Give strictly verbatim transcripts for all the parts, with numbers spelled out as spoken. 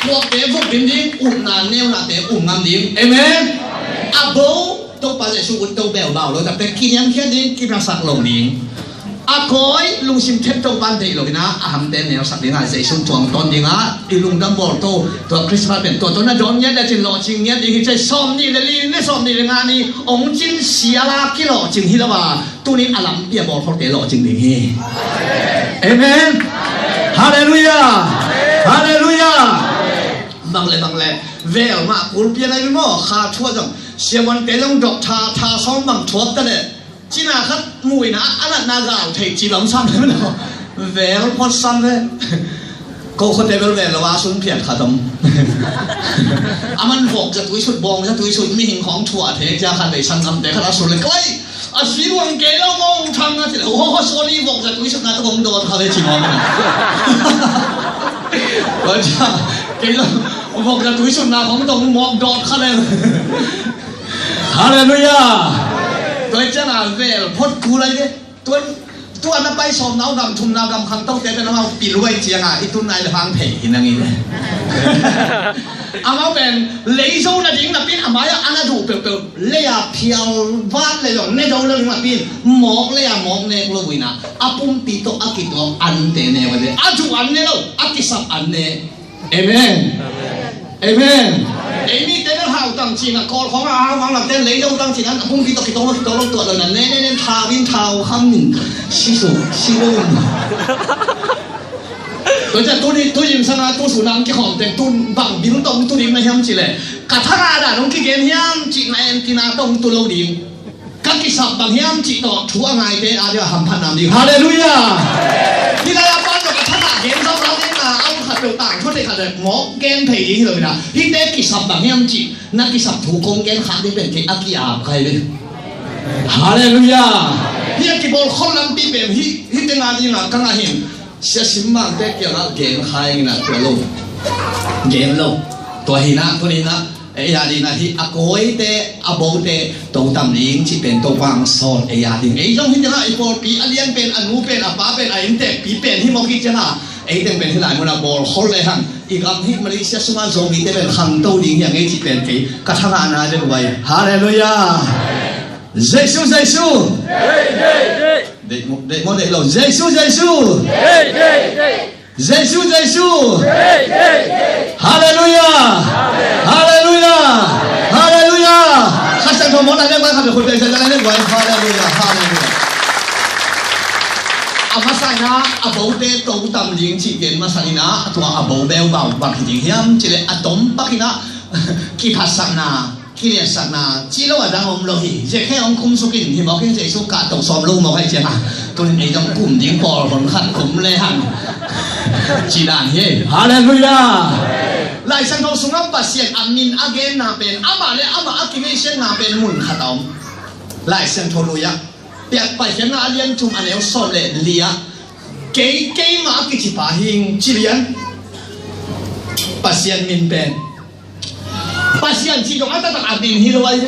Tuakte vuk ding ding, upna neunate um ngam ding. Amen. A bo Topa Jesu ut to bel bau lo, tate kiniamkhiat ding, kiphasak lo ding. A kawi lungsim thep Topa in deih lo in a, a hamte neusak ding a, Jesu tuangtawn ding a, i lungdam bawl to. Tua Christmas pen tua tawh na dawn ngiat le cin lawhcing ngiat ding hi ci a, sawmnih le li ni, sawmnih le nga ni, ong cin sial a kilawhcing hi lo a, tuni a lampi a bawlkholte lawhcing ding hi. Amen. Halleluiah. Halleluiah. Bang le bang le, vel mah kulpi a nai maw, kha thuak zong, siavuante zong dok tha, tha sawm bang thuak ta le, cina khat mu in a, a natna gal thei ci lam sam le maw. Vel phot sam ve. Ko khote bel vel lo a sun phiat khat om. A man vok za tui sut, bawng za tui sut, mihing khawng thuah thei cia khat vei sanggamte khat a sun le, koi, a si luang kei lo maw, thang a ci le, oh, sorry, vok za tui sut na tawh kong dawt kha ve ci maw. Koi cia, kei lo, vok za tui sut na kong dong mawk dawt kha le. Halleluiah. Tua ciang a vel phot kul lai ve. Tuan, tuan na pai sawm nau gam thum nau gam khang tote pen amau piluai ciang a, i tun nai le hang thei hi nang i le. Amau pen lei zo nading napi in a mai-ah a na duh peuhpeuh, lei-a phial vat le zong ne zo lo ding napi in, mawk lei-a mawk nek lo buina, a pumpi tawh a kituak ante ne ua le. A duh an ne lo, a kisap an ne. Amen. Amen. Ei mite na hau tang cin a, Kawl khawng a hau hang lamte lei lo tang cin a, a pumpi tawh kitong lo, kitong lo tuah lo na, ne, ne, ne, thau in, thau kham in, si su, si lo. Tua ciang tuni, tu yin sang a, tu su nang kikhawm teng, tu bang bil tong tu ding na hiam ci le, ka thang a dan hong kigen hiam ci na en tina tong tu lo ding. Ka kisap bang hiam cih tawh thu a ngaite a dia hamphatna om ding. Halleluiah. Hih lai a pan tawh ka thangah gen zong lau ding a, a um khat peuh tang thu thei khat le mawk gen phei ding hi lo in a. Hihte kisap bang hiam cih na kisap thu kong gen khak ding pen kei a ki-ap kai ve. Halleluiah. Hih a kibawl khol lampi pen hih, hih teng a ding a ka ngah hi in. Sia Sim Mangte kiangah gen kha ing in a tua lo. Gen lo. Tua hi in a, tuni in a, ei a ding a hih a kawite, a bote, to tam ding cih pen Topa hong sawt ei a ding. Ei zong hih tengah i pawlpi a lian pen, a nu pen, a pa pen, a inntekpi pen hih mawk hih ciangah, ei teng pen hih lai munah bawl khol le hang. I gam hih Malaysia sungah Zomite pen khangto ding hi a ngei cih pen kei ka thangahna le guai. Halleluiah. Jesu, Jesu. Deih maw, deih maw, deih lo. Jesu, Jesu. Jesu, Jesu. Halleluiah. Halleluiah. Halleluiah. Kha Siangtho mawhna le guai, kha be khut be sa le guai. Halleluiah. Halleluiah. A masa in a, a bote to tam ding cih gen masa in a, tua a bo bel bau bang hi ding hiam cih le a tom pak in a, kiphatsakna, kiliatsakna cih lo a dang om lo hi. Zia khe hong kumsuk in hi mawk in, Jesu kahto sawm lo mawk ahi ciangah, tunin ei zong kum ding pawl hon khat kum le hang ci dan hi. Halleluiah. Lai Siangtho sungah Pasian a min a genna pen, amah le amah a kimeisiatna pen mun khat a om. Lai Siangtho lui-ah, Piak Paikhiatna a lian thum a neu sawm le li-ah, kei keimah a kicipa hing ci lian. Pasian min pen Pasian cih dong a taktak a min hi lo ai.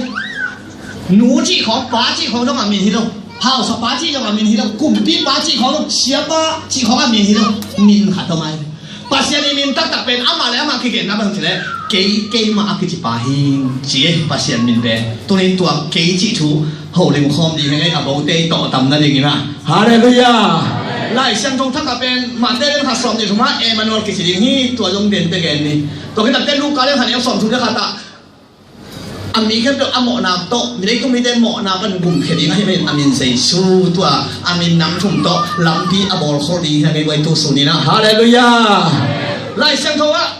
Nu cih khawng, pa cih khawng dong a min hi lo. Hausapa cih dong a min hi lo. Kumpipa cih khawng dong, siapa cih khawng a min hi lo. Min khat dong ai. Pasian i min taktak pen amah le amah kigenna bang ci le, kei keimah a kicipa hi ci e, Pasian min pen. Tunin tua kei cih thu ho lim khawm ding hi ngei, a bote i tawh tam nading in a. Halleluiah. Lai Siangtho thak a pen Mate lian khat sawm nih thum ah Emmanuel kici ding hi, tua zong den te gen ni. Tua khit takte Luka lian khat neu sawm thum le khat ah, a mi khempeuh a mawhna tawh, mi leitung mite mawhna pan gumkhia ding ahi manin a min Jesu, tua a min nam thum tawh lampi a bawl khol ding hi a ngei guai tu sun in a. Halleluiah. Lai Siangtho ah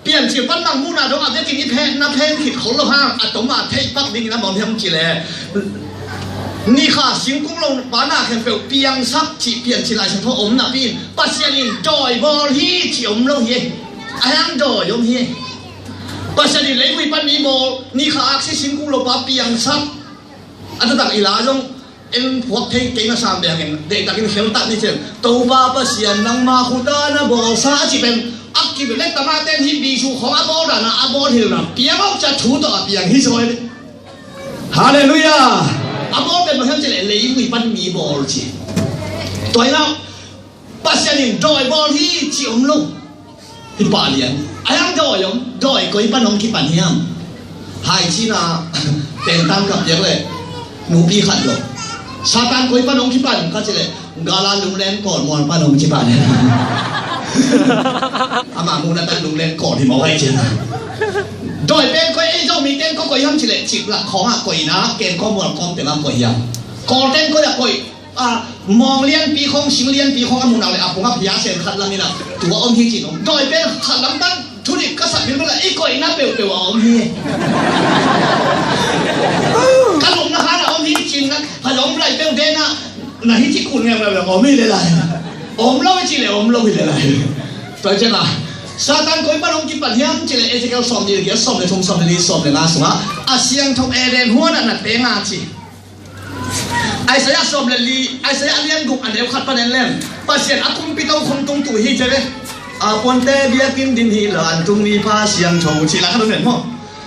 Piancil pan mangmuhna dong a vekin i phen na phen khit khol lo hang, a tom a theih pak dingin a bang hiam ci le, nikha singkung lo pa na khempeuh piangsak cih Piancil Lai Siangtho om napi in Pasian in dawi bawl hi cih om lo hi. A hiang dawi om hi. Pasian in leivui pan mi bawl, nikha aksi singkung lo pa piangsak. A taktak i la zong en phuak thei kei na sam bek in, deihtakin kheltak ni cen. Topa Pasian nangma khuta na bawlsa a ci pen, a kip le tama ten hi bisu khawng a bawl dana a bawl hilna piang awk cia thu tawh a piang hi sawi. Halleluiah. A bawl pen bang hiam ci le leivui pan mi bawl ci. Tua hi na, Pasian in dawi bawl hi ci om lo. Hi pah lian. A hiang dawi om, dawi koi pan hong kipan hiam? Hai Chin a tengtang kap diak leh nupi khat lo. Satan koi pan hong kipan ka cih leh gala Lunglen Kawl mual pan hong kipan. Amah muhna tan Lunglen Kawl hi mawk ai cin. Dawi pen koi ei Zomi teng koi koi hiam cih leh ciklak khawng ah koi na, ken kawm mual kawm teng ah koi hiam? Kawl teng koi ah koi. A, mawng lianpi khawng, sing lianpi khawng a muh nak leh a pung a pia sen khat lam in a tua om hi cin om. Dawi pen khat lam pan thudik ka sak bil bel a i koihna peuhpeuh a om hi. Ka lupna khan a om hi cin na, ka lawm lai peuh den a na hi ci kun ngeu ngeu ngeu om hi le lai. Om lo hi ci le om lo hi le lai. Tua ciang a Satan koi pan hong kipan hiam ci le Ezekiel sawm nih le giat, sawm le thum, sawm le li, sawm le nga sungah a siangtho Eden huan ah na teng a ci. Isaiah sawm le li, Isaiah a lian guk a neu khat pan en leng Pasian a kumpi to khong tung tu hi ci ve. A puante biakinn din hi lo, vantung mipa siangtho ci la khat om ven maw?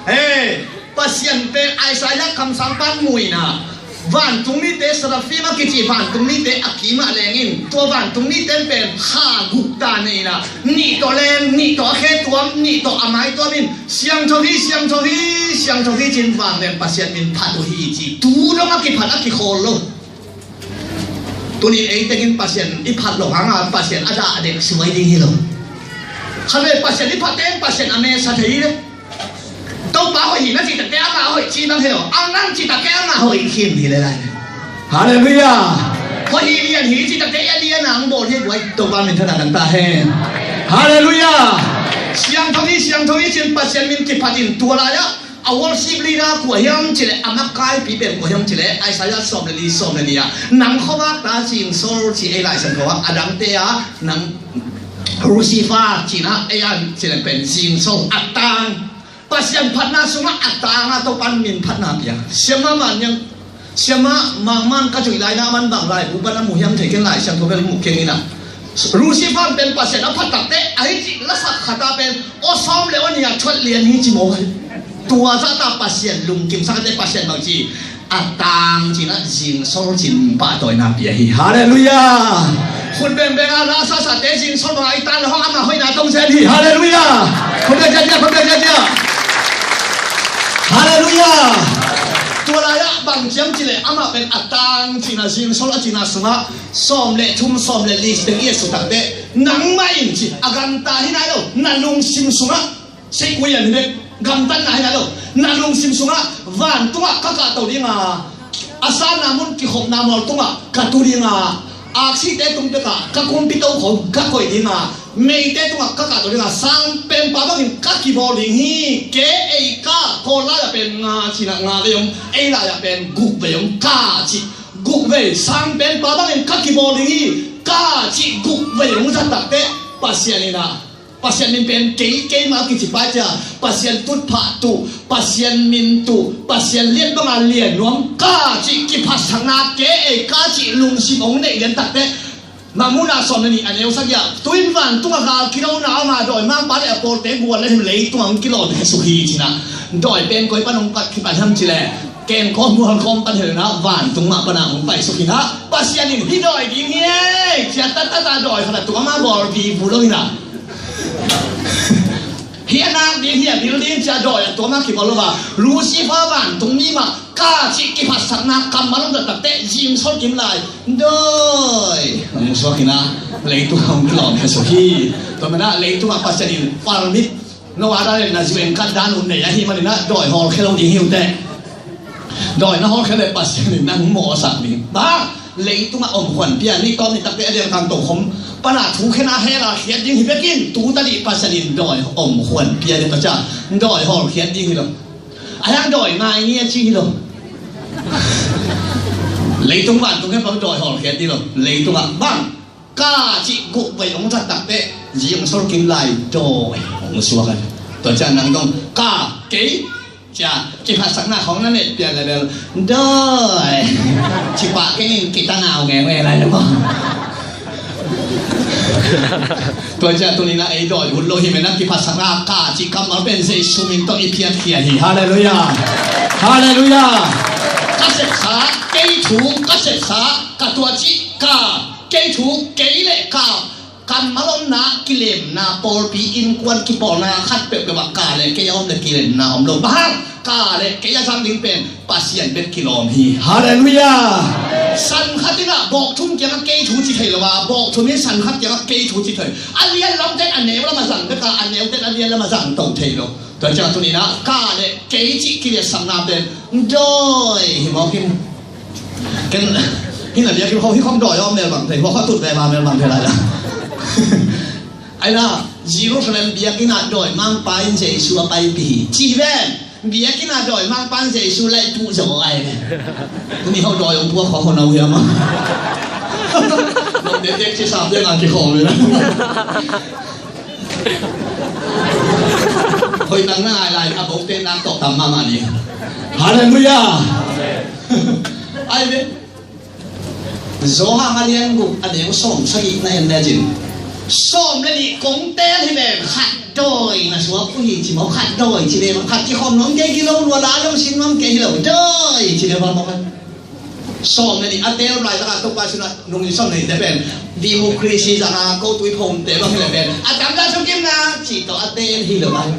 Hei, Pasian pen Isaiah kamsang pan muina vantung mite, seraphim a kici vantung mite a kim ah leng in tua vantung mite pen kha guk ta nei in a nih tawh leng, nih tawh a khe tuam, nih tawh a mai tuam in siangtho hi, siangtho hi, siangtho hi cin vanglian Pasian min phat uh hi ci. Tu dong a kiphat a kikhawl lo. Tuni ei tengin Pasian i phat loh hang a Pasian a dah dek suai ding hi lo. Khatvei Pasian i phat teng Pasian a mesa thei hi le. Topa hoih hi na cih takte amah hoih ci bang hi lo. A nang cih takte amah hoih khin hi le lai. Halleluiah. Hoih hi lian hi cih takte a lian a ang bawl hi buai. Topa min thangah nang ta hen. Halleluiah. Siangtho hi, siangtho hi cin Pasian min kiphat in tua lai ah a worship leader kua hiam ci le, a makaipi pen kua hiam ci le, Isaiah sawm le li, sawm le li ah nang khuavak ta zingsol ci ei Lai Siangtho ah, a dangte ah nang Lucifer ci na ei a ci le pen zingsol a tang. Pasian phatna sungah a tang a Topan min phatna pia. Siamah man niang, siamah mangman ka cuih lai na man bang lai bupan a mu hiam thei ken Lai Siangtho bel mu keng in a. Lucifer pen Pasian a phat takte a hi cih lasak khat a pen aw sawm le aw nih a thuat lian hi ci maw? Tua zahta Pasian lungkimsak te Pasian bang ci a tang cin a zingsol cin pahtawina pia hi. Halleluiah. Khut bengbeng a la sasate zingsol bang a i tan le hong amah hoihna tong zen hi. Halleluiah. Khut beng ziahziah, khut beng ziahziah. Halleluiah. Tua lai ah bang ciam ci le amah pen a tang cin a zingsol a cin a sungah sawm le thum sawm le li teng i et suk takte nangmah in ci a gamta hi nai lo, na lungsim sungah seikuian hi bek gamtatna hi nai lo, na lungsim sungah vantungah ka kahto dinga, a sanna mun kikhopna mual tungah ka tu dinga, aksite tung pekah ka kumpi tokhom ka koih dinga, meite tungah ka kahto dinga, sangpenpa bangin ka kibawl ding hi. Ke ei ka, Kawl lai-ah pen nga cinah nga vei om, ei lai-ah pen guk vei om ka cih. Guk vei, sangpenpa bangin ka kibawl ding hi ka cih guk vei hong zat takte Pasian inah, Pasian min pen kei keimah a kici pai cia, Pasian tutphah tuh, Pasian min tuh, Pasian lian banga lian nuam ka cih kiphatsakna ke ei ka cih lungsim hong neih lian takte Mangmuhna sawm le nih a neu sagih ah, tu-in vantungah gal kidona om a, dawimangpa le a pawlte guan le him leitungah hong kilawm hi suk hi cinah. Dawi pen koi pan hong kipan hiam cileh, kengkawm mualkawm pan helna vantung mah panah hong paisuk hi hah. Pasian in hih dawi ding hi ei cia tattata dawi khat a tuam a bawl vivu lo hinah. Hih a nak ding, hih a bil ding cia dawi a tuam a kibawl lo a, Lucifer vantung mi mah ka cih kiphatsakna kammal hong zat takte zingsol kim lai. Dawi hong suak inah leitung hong kilawm hi suk hi. Tua manah leitungah Pasian in permit, no ada le na U N card dan uh nei ahih maninah dawi hawlkhia lo ding hi uh teh. Dawi na hawlkhia le Pasian in nang mawhsak ding. Bang leitungah om khuan pia, ni tawm ni takte a lian kang tokhom pana thukhenna hela khiat ding hi bekin tu tadih Pasian in dawi om khuan pia ding ta cia, dawi hawlkhiat ding hi lo. A hiang dawi ngai ni a ci hi lo. Leitung vantung he pang dawi hawlkhiat ding lo. Leitungah bang ka cih guk vei hong zat takte zingsol kim lai dawi hong suak a. Tua ciah nang dong ka kei cia kiphatsakna khawng na neih pian le bel dawi cipah kei in kitanau ngeungeu lai lo maw? Tua ciah tuninah ei dawi ut lo hi menah kiphatsakna ka cih kammal pen Jesu min tawh i phiatkhia hi. Halleluiah. Halleluiah. Ka sepsa, kei thu ka sepsa, ka tua cih ka, kei thu kei le ka, Kammal omna, kilemna, pawlpi innkuan kipawlna khat peuhpeuh ah ka le kei a om le kilemna om lo. Bang hang? Ka le kei a zang ding pen Pasian bek kilawm hi. Halleluiah. San khat in ah bawk thum kiangah kei thu ci thei lo a, bawk thum in san khat kiangah kei thu ci thei. A lian lamte a neu lam a zang bek a, a neute a lian lam a zang to thei lo. Tua ciang tuni in ah ka le kei cih kiliatsakna pen dawi hi mawk in. Ken hi na liak in ho hi khawm dawi a om mel bang thei, ho kha tut ve ma mel bang thei lai la. Ai na, Jerusalem biakinn ah dawi mangpa in Jesu a paipih hi ci ven. Biakinn ah dawi mangpa in Jesu laih puh zaw ai ve. Tuni ho dawi hong puak khawk ho na uh hiam a? Nong dekdek ci sap deng a kikhawm hi la. Hoih tak na ngai lai, a bote nak tawh tam mahmah ni. Halleluiah. Ai ve. Johan a lian guk a neu sawm sagih na en lecin, sawm le nih kong teel hi ven, khat dawi na suak uh hi ci maw, khat dawi ci ve maw, khat kikhawm nuam kei hi lo, lua la zong sin nuam kei hi lo, dawi ci ve maw, maw khat. Sawm le nih a teel lai taka Topa sin a nung in sawm le nih te pen democracy zanga ko tui phone te bang hi le pen a tamzaw thukimna ci tawh a teel hi lo ai.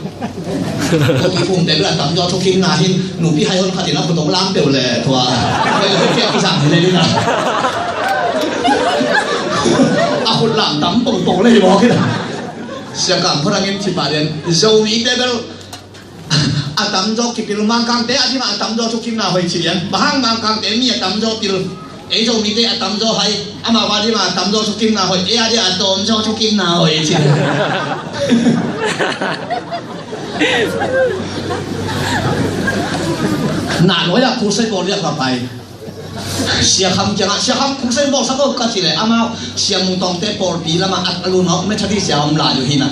Ko tui phone te bel a tamzaw thukimna hin nupi hai hon khat in a khut hong lam peuh le tua. Tua le hon kiak kisang hi le ding a. A khut lam tam pongpong le hi mawk hi la. Sia Kam Khuadang in ci pah lian Zomi te bel a tamzaw kipil, Mangkangte a ding a tamzaw thukimna hoih ci lian. Bang hang Mangkangte mi a tamzaw pil, ei Zomite a tamzaw hai, amau a ding a tamzaw thukimna hoih, ei a ding a tawmzaw thukimna hoih ci lian. Na nuai a kusai bawl liak va pai. Sia Kham kiangah, Sia Kham kusai bawl sak o ka ci le, amau Sia Mung Tawngte pawlpi lamah a lu nawk Methodist a om lai uh hi na.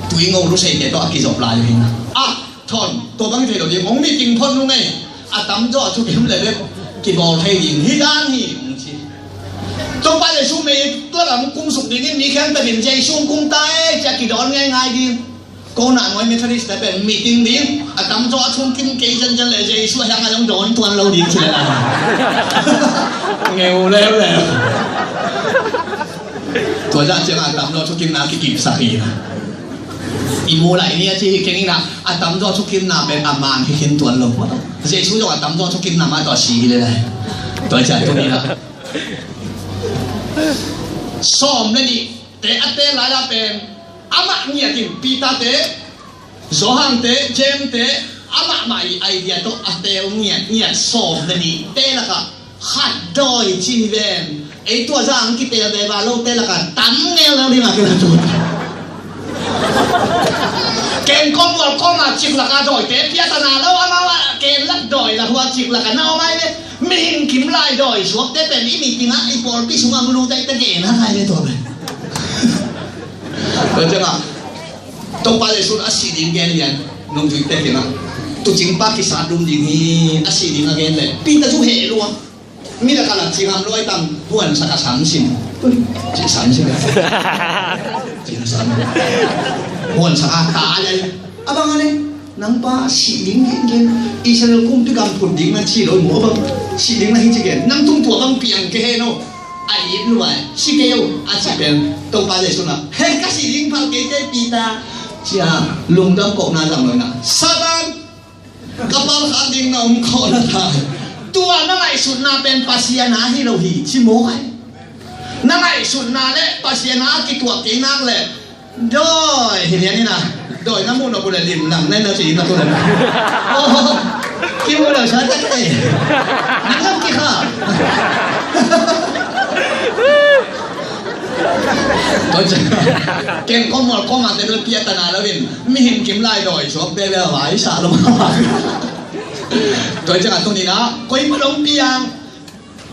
Tui ngo lu seite tawh a kizop lai uh hi na. A thon, tua bang thei lo ding, hong meeting phot nung ei, a tamzaw a thukim le bek kibawl thei ding hi dan hi, hong ci. Topa Jesu mei tua lam kum suk ding in mi khempeuh in Jesu kum ta ei ci a kidawn ngeingai ding. Ko na nuai Methodist te pen meeting ding, a tamzaw a thukim kei zenzen le Jesu a hiang a zong dawn tuan lo ding ci le na. Ngeu leuleu. Tua zah ciangah a tamzaw thukimna kikipsak hi. I mu lai ni a ci hi keng in ah, a tamzaw thukimna pen a man hi khin tuan lo. Jesu zong a tamzaw thukimna mah tawh a si hi le lai. Tua ciah tuni in ah sawm le nih te a teel lai la pen amah ngiat in Peter te, Johan te, James te, amah mah i idea tawh a teel ngiat ngiat sawm le nih te lakah khat dawi ci hi ven. Ei tua zah ang kiteel ve va lote lakah tam ngeuleu ding a kila tut. Ken kawm mual kawm a cik lakah dawite piatana lo amau a ken lak dawi la hua cik lakah na om ai ve. Mihing kim lai dawi suakte pen i meeting ah i pawlpi sungah mulu teite gen hak ai ve tua pen. Tua ciangah Topa Jesu a sih ding gen lian nungzuite kiangah tuucing pa kisat dum ding hi a sih ding a gen leh Peter cu heh lua. Mi lakah lak cingam luai tang huan sak a samsin. Ci samsin. Ci samsin. Huan sak a ta a lei. A bang a lei. Nang pa sih ding hi gen. Israel kumpi gam phut ding na ci lo maw bang. Sih ding na hi ci gen. Nang tung tua bang piang ke he no. A it luai, si kei uh, a ci pen Topa Jesu na, he ka si ding phal kei te Peter, cia lungdam kohna zang lo na. Satan, ka palkhak ding na om khawh na ta. Tua na ngaihsutna pen Pasian a hi lo hi, ci maw ai. Na ngaihsutna le Pasian a kituak kei nak le Dawi hi lian ina. Dawi na muh na bu le lim lang na na ci na tu le. Oh, ki muh le sa tak te. Nang lam ki kha. Ken ko mol ko ma te lo pia ta na lo in. Mihing kim lai dawi suak te le vai sa lo. Tua ciang a tuni na koi pa dong piang.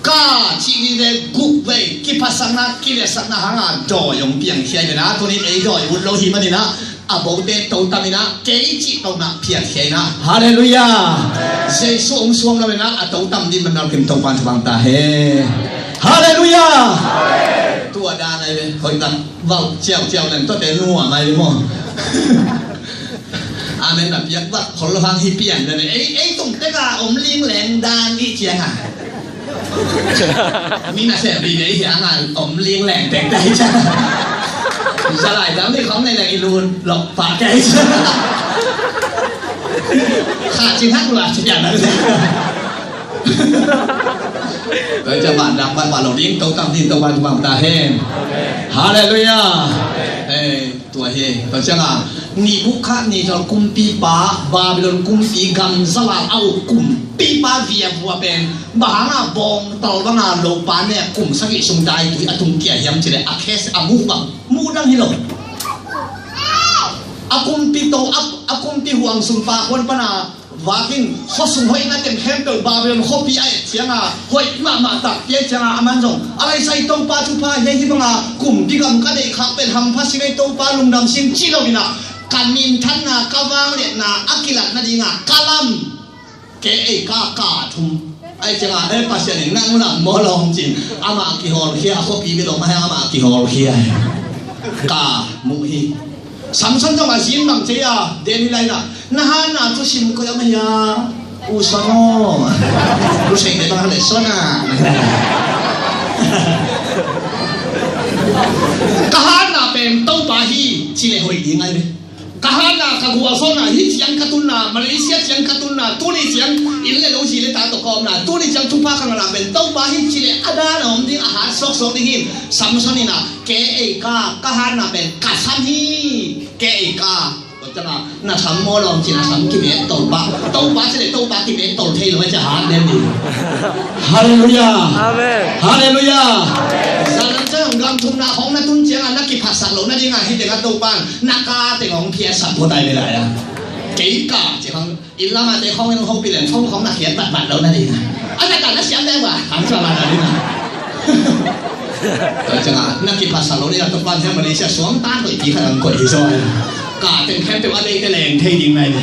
Ka cih ni le guk vei kiphasakna, kiliatsakna hanga dawi hong piangkhia hi na, tuni ei dawi ut lo hi manina, a bote totam ina, kei cih tokna phiatkhia ina. Halleluiah. Jesu hong suang lo ina, a totam ding man nalkim Topan thupang ta he. Halleluiah. Tua dan ai ve, hoih tak vau ciauciau leng tuate nuam ai ve maw. Amen na piak vat khol lo hang hi pian le ei, ei tung teka om ling leng dan i cianga. Mi na sem ding ei hianga om ling leng teng teng hi cianga. Salai dam ni khong nei leng i lut lok pah kei. Kha cing hak lua ci pian na. Tua ciang ban dak ban ban lo ding, to tam ding, to ban ban ta hen. Halleluiah. Eh, tua hi, tua ciang a, Nebukhadnezzar kumpipa, Babylon kumpi gam zalal a uk kumpipa viavua pen, bang hang a bawngtal bang a lopa nek kum sagih sung dai tui a tung kia hiam ci leh a case a muh bang muh dang hi lo. A kumpi to, a, a kumpi huang sung pa khuan pan a vak in, khua sung hoihna teng khempeuh Babylon khuapi a et ciang a hoih mahmah tak piak ciang a, aman zong a laisai Topa thupha hi, hih bang a kumpi gam ka deih khak pen hampha si ve, Topa lungdam sing ci lo in a, ka minthanna, ka vangliatna a kilatna ding a ka lam. Ke ei ka, ka thum. Ai ciang a, eh, Pasian in nang lam maw lawng cin. Amah kihawlkhia, a khuapi bia lawng, amah kihawlkhia. Ka muh hi. Samson zong a zin bang ci a, den hi lai na. Na hanna thu sim koi a mah hia. U son aw. Lu sei te bang le son a. Ka hanna pen Topa hi, ci le hoih ding ai ve. Ka hanna, ka gualzawhna, hih ciang ka tunna, Malaysia ciang ka tunna, tuni ciang inn le lo, zi le ta tawh ka omna, tuni ciang thupha ka ngahna pen Topa hi ci leh a dan a om ding, a hat suaksuak ding hi. Samson in a, ke ei ka, ka hanna pen ka sam hi, ke ei ka. Tua ciang a, na sam maw lawng cin, na sam kimek tol pah, Topa ci leh Topa kimek tol thei lo, a ci a hat den ding. Halleluiah. Amen. Halleluiah. Zan nan ciang gam thumna khong na tun ciang a na kiphatsak lo nading a, hih teng a Topa in na ka teng hong phiatsak phot ai ve lai a. Kei ka ci khong, inn lam a te khong in hong hopih leng phone khong na khiat batbat lo nading a. A na ka na siam deng va, khang sa ma nading a. Tua ciang a, na kiphatsak lo ni a, Topa in hiam Malaysia suang tan koih pi khat ang koih hi zaw ai. Ka teng khempeuh a deih te leng thei ding nai ni.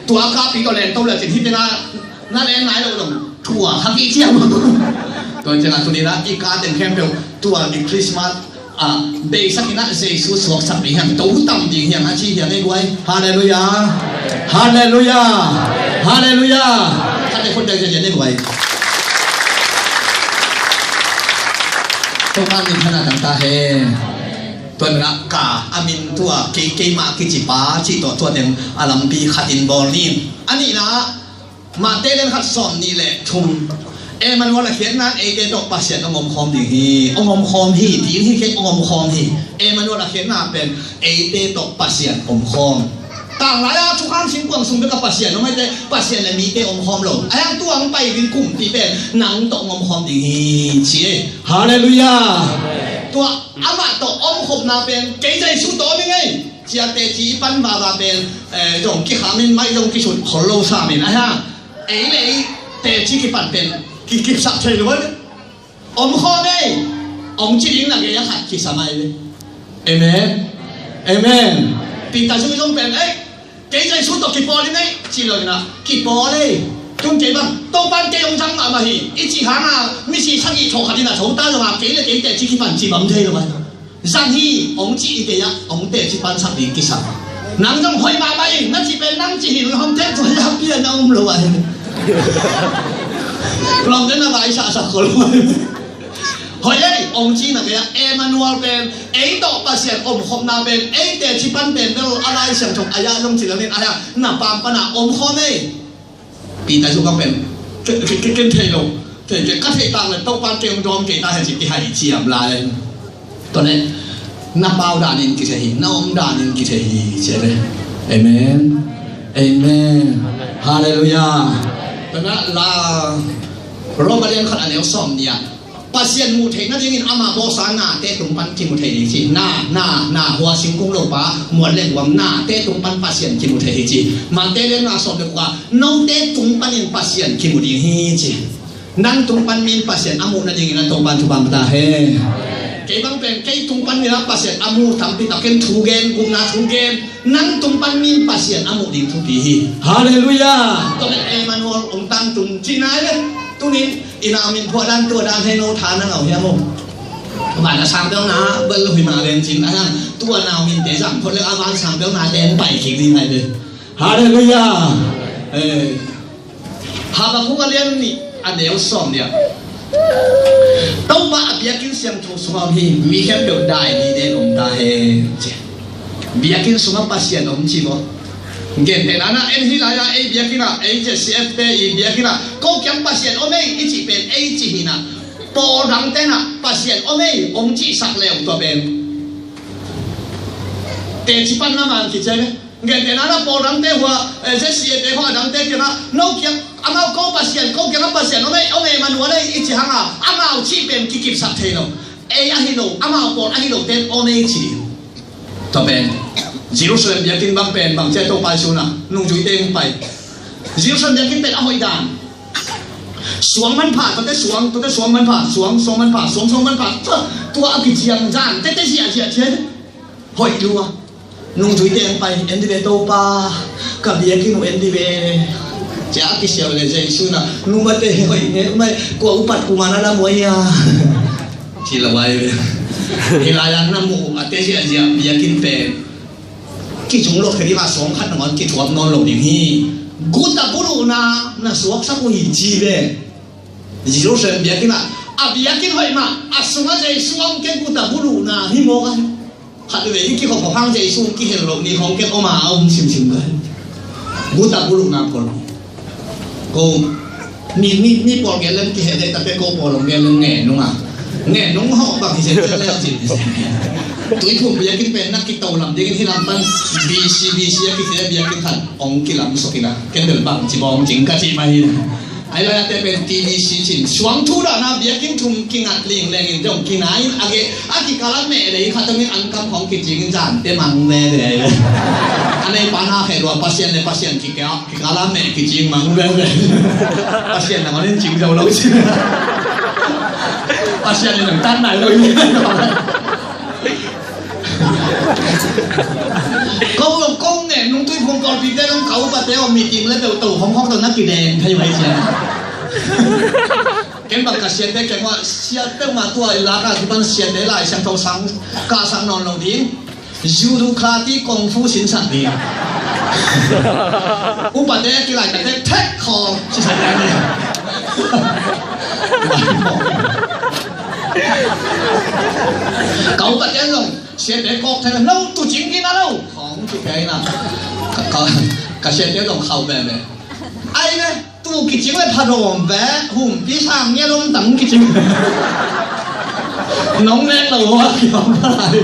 Tua ka pi tawh leng to le cin hih teng a na leng nai lo dong. Tua kha kei ciang. Tua ciang a tuni na i ka teng khempeuh tua ni Christmas a, beisak in a Jesu suaksak ding hiam, to tam ding hiam, a ci hiam ei guai. Halleluiah. Halleluiah. Halleluiah. Khat ei khut dang ciang ei guai. Topa min thana dang ta hen. Tua na ka a min tua kei keimah kici pa ci tua tua deng a lampi khat in bawl ni. A nihna Mate lian khat sawm nih le thum. Emmanuel a khiatna in eite tawh Pasian hong omkhawm ding hi. Hong omkhawm hi, ding hi kei hong omkhawm hi. Emmanuel a khiatna pen eite tawh Pasian omkhawm. Tanglai a thukhang singkuang sung bek a Pasian hong eite, Pasian le mite omkhawm lo. A hiang tua hong pai ding kumpi pen nang tawh hong omkhawm ding hi ci e. Halleluiah. Tua amah tawh omkhopna pen kei Jesu tawh om ing ei. Cia teci i pan vava pen, eh, zong kikham in, mai zong kisut khol lo sam in, a hia? Ei le ei teci kipan pen kikipsak thei lo ei. Om khawm ei, ong ci ding na gei a khat kisam ai ve. Amen. Amen. Peter zui zong pen ei, kei Jesu tawh kipawl in ei, ci lo in a kipawl ei. Tun kei bang Topan kei ong zang mahmah hi, i ci hang a misi sagih thawh khat in a tho ta lo a, kei le kei teci kipan ci bam thei lo ai. Zang hi, ong ci i kei ah, ong teci pansak ding kisam. Nang zong hoih mahmah ing, na ci pen nang ci hi, hong ten tua ya pia na um lo ah hi. Lawm den na vai saksak ko lo ah hi. Hoih ei, ong ci na kei ah, Emmanuel pen, ei tawh Pasian omkhopna pen, ei teci pan pen bel a Lai Siangtho a ya zong ci lo nin a ya, na pam pan a omkhawm ei. Peter zong ka pen, ke, ke, ke, ken thei lo. Thei, ke, ka thei tak le Topa kei hong dawng kei ta hen ci kihai ciam lai. Tua leh na pau danin kithei hi, na om danin kithei hi ci ve. Amen. Amen. Halleluiah. Tua na la Roma lian khat a neu sawm nih ah Pasian muh theih nadingin ama bawlsa nate tung pan kimu thei hi ci. Na, na, na, hua singkung lopa, muan le guam nate tung pan Pasian kimu thei hi ci. Mate le nga sawm le kua, note tung panin Pasian kimu ding hi ci. Nang tung pan min Pasian a muh nadingin a Topan thupha pia ta hen. Kei bang pen, kei tung pan min a Pasian a muh tampi tak ken thu gen, gupna thu gen. Nang tung pan min Pasian a muh ding thupi hi. Halleluiah. Tua pen Emmanuel ong tangtung cihna hi le. Tunin i nau min phuah dan tua dan hei no tha na ngau hiam uh. Van a sang bel na bel hui ma len cin a hang tua nau min te zang phuah le a van sang bel na ten pai kik ding ai le. Halleluiah. Eh. Habakuk a lian nih a neu sawm nih ah Topa a biakinn siangtho sungah om hi. Mi khempeuh dai ni den om ta hen, ci. Biakinn sungah Pasian om ci maw? Gentehna ah en hi lai-ah ei biakinn ah, ei Z C F te i biakinn ah, ko kiang Pasian om ei i cih pen ei cih hi-in ah, pawl dangte in ah Pasian om ei hong cihsak leh tua pen teci panna man kici ei ve. Gentehna ah pawl dangte hua, eh, Z C F te hua dangte kiangah, no kiang, amau ko Pasian, ko kiangah Pasian om ei, om ei, Emmanuel ei i cih hangah, amau cih pen kikipsak thei lo. Ei ahi lo, amau pawl ahi lo ten om ei ci. Tua pen Jerusalem biakinn bang pen bang ci a, Topa Jesu in ah nungzuite hong pai. Jerusalem biakinn pen a hoih dan. Suang manpha, tuate suang, tuate suang manpha, suang, suang manpha, suang, suang manpha, tua, tua a kiciam zan tete ziahziah cian. Hoih lua. Nungzuite hong pai, en dih ve Topa, ka biakinn uh en dih ve, ci a kisiau leh Jesu in ah, numate hoih nge, mai kua upat kuman a lam uh a, ci lo ai ve. Hi lai-ah na muh a teci a zia biakinn pen kizung lo khe ding a, sawm khat nangawn kithuap nawn lo ding hi. Guta buluhna na suaksak uh hi ci ve. Jerusalem biakinn ah, a biakinn hoih mah a sungah Jesu a om kei, guta buluhna hi mawk a. Khat veve i kikhop khop hang Jesu kihel loh ni khawng ken om a, a om simsim ka hi. Guta buluhna pawl. Ko mi, mi, mi pawl gen lem kihel dek takte, ko pawl hong gen lem ngen nung a. Ngen nung hawh bang hi zen zen lem cin. Tuiphum biakinn pen na kito lam dingin hi lam pan B C, B C a kici biakinn khat hong kilam suk in a. Ken bel bang ci bawng cing ka ci mah hi. Ai lai-ate pen T B C cin, suang thu dahna biakinn thum kingat lingleng in zong kinai in a geh a kikal a meh lei khat tawngin an kam khawng kicing in zante mang veve. A nei pa na khe lua, Pasian le Pasian kikal, kikal a meh kicing mang veve. Pasian nangawn in cing zo lo cin. Pasian in nang tan nai lo in. Ko, ko ngen nung Tuiphum pawlpite, nung ka upate aw, meeting le peuh to hong hong to na kideng thei mai cia. Ken bang ka siate, ken bang siate ma tua i lak a kipan siate Lai Siangtho sang ka sang nawn lo ding. Judo, karate, kung fu sinsak ding. Upate kilai tate thek khawng sisak ding. Ka upate zong siate kawk thei lo, tu cing kina lo. Khawng ci kei na. Ka, ka, ka siate zong khau bebe. Ai ne, tu kicing le phadawm ve, humpi sang nge lom tang kicing. Nong nek lo hua kiam lai.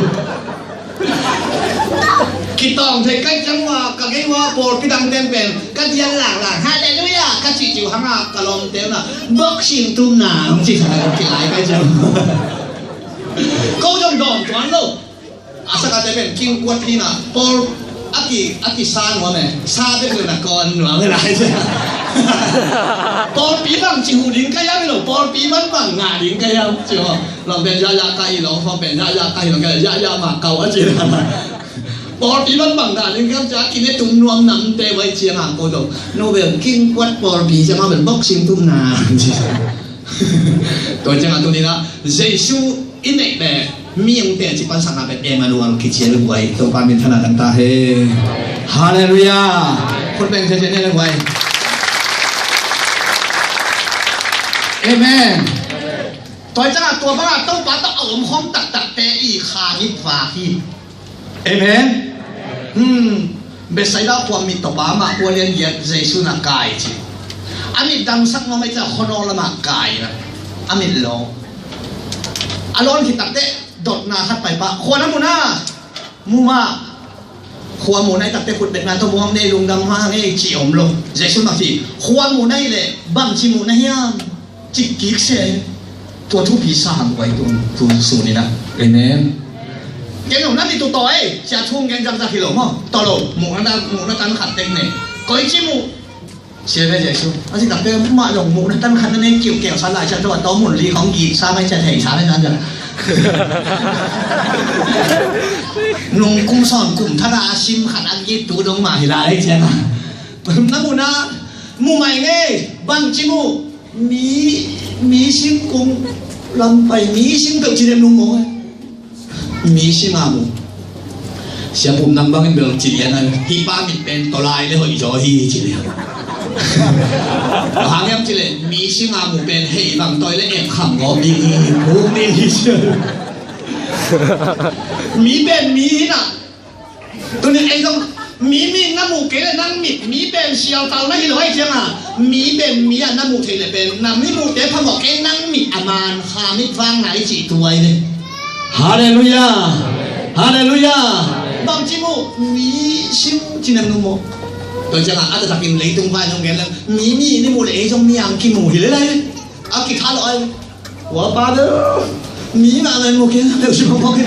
Kitawng thei kai ciang hua, ka gei hua, pawlpi dang ten pen ka dial lak lak, Halleluiah ka cih ciu hang a, ka lawmte na, Boxing tum na, hong ci sa, kilai kai ciang. Ko zong dawm tuan lo. A sakate pen king kuat hi na, pawl a ki, a kisa nuam e, sa bek le na kawn nuam e lai ciang. Pawlpi bang ci hu ding ka hiam hi lo, pawlpi bang bang ngah ding ka hiam ci maw. Lawm pen yaya ka hi lo, fawm pen yaya ka hi lo, ka yaya ma kau a ci. Pawlpi bang bang ngah ding ka hiam ci a, kine tum nuam namte vai ciang a ko do. No bel king kuat pawlpi ciang a bel boxing tum na. Tua ciang a tuni na, Jesu i neih le mi hong teci pansakna pen Emmanuel kici a le guai, Topa min thana dang ta he. Halleluiah. Khut beng ciacia ne le guai. Amen. Tua ciang a tua bang a Topa tawh a om khawm taktakte i kha hi vak hi. Amen. Hmm. Bethsaida khua mit tawpa mah khua lian giat Jesu na kai ci. A mit dangsak nuam ei ciah khuanawl lamah kai na. A mit law. A lawn khit takte dotna khat pai pah. Khua na mu na. Mu mah. Khua mu na i takte khut betna tawh mu hang nei lungdam hang ei ci om lo. Jesu mah ci. Khua mu na i leh bangci mu na hiam. Cikkik se tua thupi sa hang guai tung tu suninah. Amen. Kei zong na ni tu taw ei, sia thung keng zangzak hi lo maw? Taw lo, muhna, muhna tan khat tek ne. Koi ci muh. Sia ve Jesu. A si takte mah zong muhna tan khat na ne kiu keng sa lai sia taw a taw mun li kong git sa mai sia thei sa mai zangzak. Nung kum sawn kum thana a sim khat a git tu dong mah hi lai sia. Na muhna, muh mai ngei, bang ci muh. Mi, mi singkung lam pai, mi sing peuh ci dem nung maw. Mi sing a mu. Sia Pum Nang bangin bel ci lian a, hih pa mit pen tawlai le hoih zaw hi ci lian. Hang hiam cih leh mi singa mu pen hei bang tawi le em kham gawp ding hi, buk ding hi ci. Mi pen mi hi na. Tuni ei zong mi mi na mu kei le nang mit mi pen sialtal na hi lo ai cianga, mi pen mi a na mu thei le pen na mi mu te phamawh kei nang mit a man kha mit vang na i cih tuai le. Halleluiah. Halleluiah. Bang ci mu mi sim ci nang nu maw? Tua cianga a taktakin leitung vai zong gen le mi mi ni mu le ei zong mi ang kimu hi le lai. A kitha lo ai. Ua pa de. Mi mah man mu kei leu si mawk kei.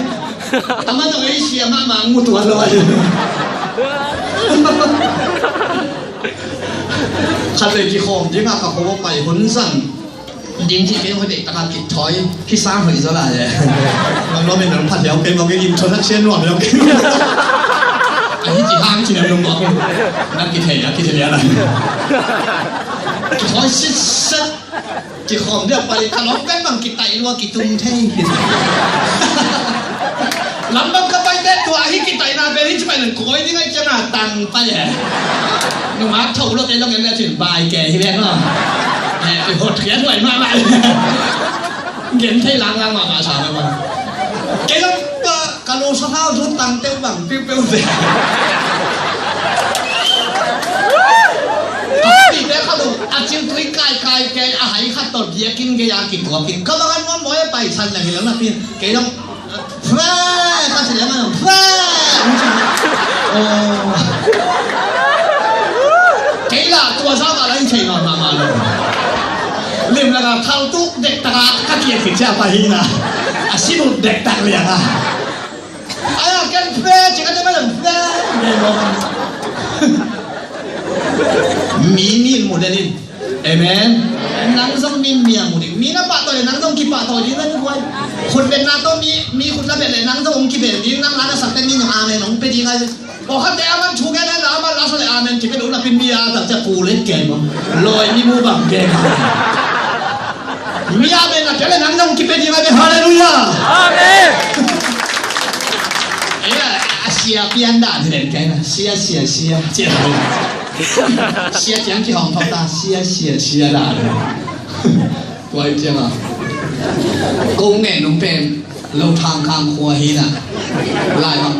Ama tawh ei sia mahmah mu tuan lo ai. Khat le kikhawm dingah ka kho pai hun zan. Ding ci kei hoi dek taka kithawi. Kisang hoi zaw lai e. Ngam lo min nang phat liau kei mawk kei introduction nuam liau kei. Ahi ci hang ci nam nung mawk kei. Nang kithei liau kithei liau lai. Kithawi sitset. Kikhawm dia pai ka lawm pen bang kitaih lua kitum thei. Lam bang ka pai te tua hi kitaihna pen hi ci pai nang kawi ding ai cianga tang pai e. Nungak tho lo te lo ngen le cin bai ke hi le no. He hot khian huai mahmah. Gen thei lang lang mahmah sa mahmah. Kei lo pa Ka lo sa hau zut tang teu bang piu piu ve. Ka pi te ka lo a cil tui kai kai ke a hai khat tawh giakin gei a kituakin ka bang an nuam bawi a paisan na hi lo na pin kei long. Fre ka si le ma long fre. Kei la tua sa ma la in sei ma ma ma lo. Lim la ka thal tu dek taka ka kiak ki cia pa hi na. A si mu dek tak liang a. Aya ken fe cik a dema dema fe. Mi mi mu deni. Amen. Nang zong mi mi a mu ding. Mi na pahtawi le nang zong kipahtawi ding na mi buai. Khut bet na to mi mi khut la bet le nang zong hong kibet ding nang la na sak te mi nong amen hong pe ding ai. Pawlkhatte aman thu gen hen la aman la sa le amen ci pia lo na pin mi a tak cia ku le kei maw? Lawi mi mu bang kei maw? Mi amen na kei le nang nong kipia ding a ve. Halleluiah. Amen. Ei a sia pian dan hi den kei na sia sia sia sia. Sia ciang kihawm thawk ta sia sia sia dan. Tua hi ciang a ko ngen nong pen lo thang khang khua hi na lai bang